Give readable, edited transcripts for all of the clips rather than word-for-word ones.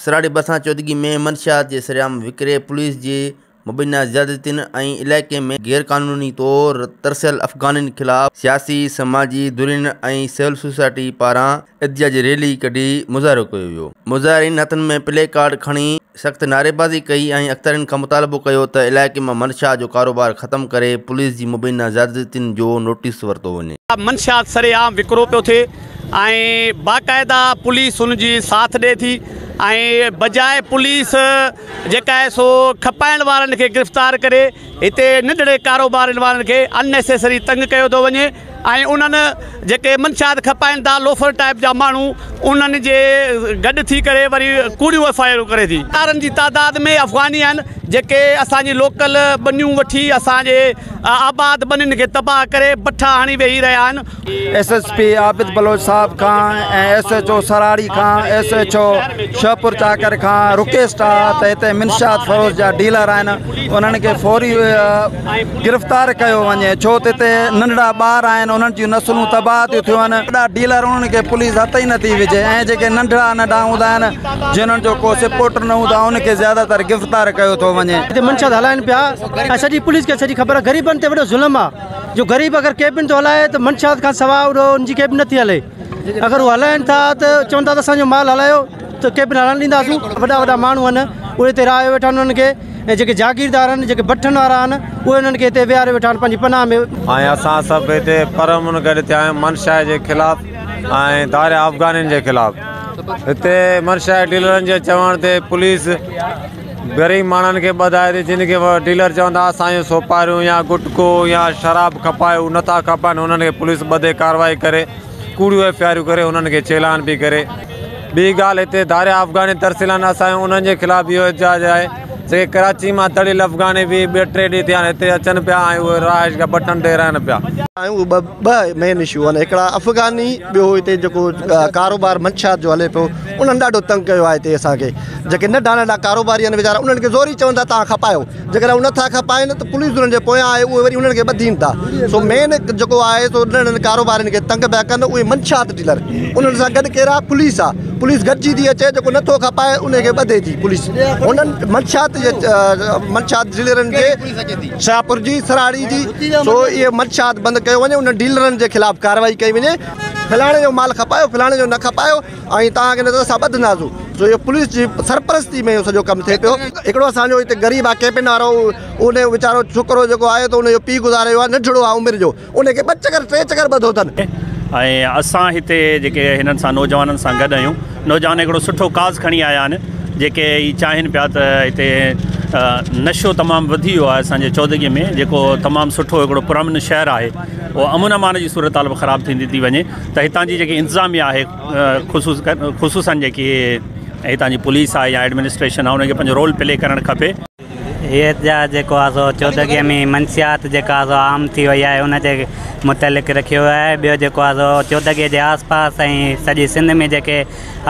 سراڙي ڀرسان چودڳي ۾ منشيات جي سرعام وڪري، پوليس جي مبينا زيادتين ۽ علائقي ۾ غيرقانوني طور ترسيل افغانين خلاف سياسي، سماجي ڌرين ۽ سول سوسائٽي پاران احتجاجي ريلي ڪڍي مظاهرو ڪيو ويو. مظاهرين هٿن ۾ پلي ڪارڊ کڻي سخت نعريبازي ڪئي ۽ اختيارين کان مطالبو ڪيو ته علائقي مان منشيات جو ڪاروبار ختم ڪري پوليس جي مبينا زيادتين جو نوٽيس ورتو وڃي. منشيات سرعام وڪرو پيو ٿئي ۽ باقاعده پوليس ان جي ساٿ ڏئي ٿي ۽ بجاء پوليس جيڪا آهي سو کپائڻ وارن کي گرفتار ڪري هتي ننڍڙي ڪاروبارين وارن کي ان نيسيسري تنگ ڪيو ٿو وڃي ۽ انهن جيڪي منشيات کپائن ٿا لوفر ٽائپ جا ماڻهو انهن جي گڏ ٿي ڪري وري ڪوڙيون ايف I آرون ڪري ٿي. هزارن جي تعداد ۾ افغاني آهن جيڪي اسان جي لوڪل ٻنيون وٺي اسان جي آباد ٻنين کي تباهه ڪري بٺا هڻي ويهي رهيا آهن. S S P Abid Baloch صاحب کان ۽ ايس ايڇ او سراڙي کان ايس ايڇ او شهپور چاڪر کان رڪويسٽ آ ته هتي منشيات فروش جا ڊيلر آهن انهن کي فوري گرفتار ڪيو وڃي ڇو ته هتي ننڍڙا ٻار آهن انهن جون نسلون تباهه ٿيون ٿين وڏا ڊيلر انهن کي پوليس هٿ ئي نٿي وجهي ۽ جيڪي ننڍڙا ننڍا هوندا آهن جنهن جو ڪو سپورٽر نه هوندو آهي ان کي زياده تر گرفتار ڪيو ٿو وڃي. هتي منشيات هلائن پيا ۽ سڄي پوليس کي سڄي خبر آ غريبن تي وڏو ظلم آ جو غريب اگر ڪيبن ٿو هلائي ته منشيات کان سواء اهو ان جي ڪيبن نٿي هلي اگر هو هلائن ٿا ته چون ٿا ته اسانجو مال هلايو ته ڪيبن هلڻ ڏينداسون وڏا وڏا ماڻهو آهن اهي هتي رهايو ويٺا آهن انهن کي ۽ جيڪي جاگيردار آهن جيڪي بٺن وارا آهن اهي انهن کي هتي ويهاري ويٺا آهن پنهنجي پناهه ۾. ۽ اسان سڀ هتي پرامن گڏ ٿيا آهيون منشيات جي خلاف ۽ ڌاريا افغانين جي خلاف هتي منشيات ڊيلرن جي چوڻ تي پوليس غريب ماڻهن کي ٻڌائي ٿي جن کي ڊيلر چون ٿا اسان جون سوپاريون يا گٽڪو يا شراب کپايو هو نٿا کپائن انهن کي پوليس ٻڌي ڪارروائي ڪري ڪوڙيون ايف I آريون ڪري انهن کي چيلان به ڪري ٻي ڳالهه هتي ڌاريا افغاني ترسيل آهن اسان جو انهن جي خلاف اهو احتجاج آهي جيڪي ڪراچي مان تڙيل افغاني به ٻه ٽي ڏينهن ٿيا آهن هتي اچن پيا ۽ اهي رهائش گاهه بٺن تي رهن پيا. آهيون اهي ٻه مين اشو آهن هڪڙا افغاني ٻيو هتي جيڪو ڪاروبار منشيات جو هلي پيو انهن ڏاڍو تنگ ڪيو آهي هتي اسان کي جيڪي ننڍا ننڍا ڪاروباري آهن ويچارا انهن کي زوري چون ٿا توهان کپايو جيڪڏهن هو نٿا کپائن ته پوليس انهن جي پويان آهي اهي وري انهن کي ٻڌين ٿا سو مين جيڪو آهي سو ننڍن ڪاروبارين کي تنگ پيا ڪن اهي منشيات ڊيلر انهن سان گڏ ڪير آهي پوليس آهي پوليس گڏجي ٿي اچي جيڪو نٿو کپائي ان کي ٻڌي ٿي پوليس انهن منشيات جي منشيات ڊيلرن جي شاهپور جي سراڙي جي سو اهي منشيات بند ڪيو وڃي انهن ڊيلرن جي خلاف ڪارروائي ڪئي وڃي فلاڻي جو مال کپايو فلاڻي جو نه کپايو ۽ توهان کي نه ته اسان ٻڌنداسون سو اهو پوليس جي سرپرستي ۾ اهو سڄو ڪم ٿئي پيو هڪڙو اسان جو هتي غريب آهي ڪيبن وارو ان جو ويچارو ڇوڪرو جيڪو آهي ته ان جو پيء گذاري ويو آهي ننڍڙو آهي عمر جو ان کي ٻه چڪر ٽي چڪر ٻڌو اٿن. ۽ اسان هتي جيڪي هنن سان نوجوانن سان گڏ آهيون نوجوان هڪڙو سٺو ڪاز کڻي آيا آهن جيڪي هي چاهين پيا ته هتي نشو تمام وڌي ويو آهي اسانجي چودڳي ۾ جيڪو تمام سٺو هڪڙو پرامن شهر آهي اهو امن امان جي صورتحال به خراب ٿيندي ٿي وڃي ته هتان جي جيڪي انتظاميا آهي خصوص خصوصن جيڪي هتان جي پوليس آهي يا ايڊمنسٽريشن آهي ان کي پنهنجو رول پلي ڪرڻ کپي. هي احتجاج جيڪو آهي سو چودڳي ۾ منشيات جيڪا آهي سو عام ٿي وئي آهي ان جي متعلق رکيو ويو آهي ٻيو جيڪو آهي سو چودڳي جي آس پاس ۽ سڄي سنڌ ۾ جيڪي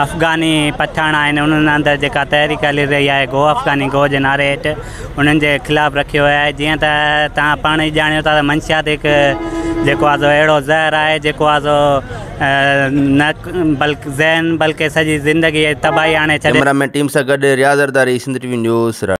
افغاني پٺاڻ آهن انهن اندر جيڪا تحريڪ هلي رهي آهي گو افغاني گو جي نعري هيٺ انهن جي خلاف رکيو ويو آهي جيئن ته توهان پاڻ ئي ڄاڻيو ٿا ته منشيات هڪ جيڪو آهي سو اهڙو زهر آهي جيڪو آهي سو نه بلڪ ذهن بلڪه سڄي زندگي تباهي آڻي ڇڏي. ڪئميرا مين ٽيم سان گڏ Riaz Zardari, Sindh T V news, Saraiki.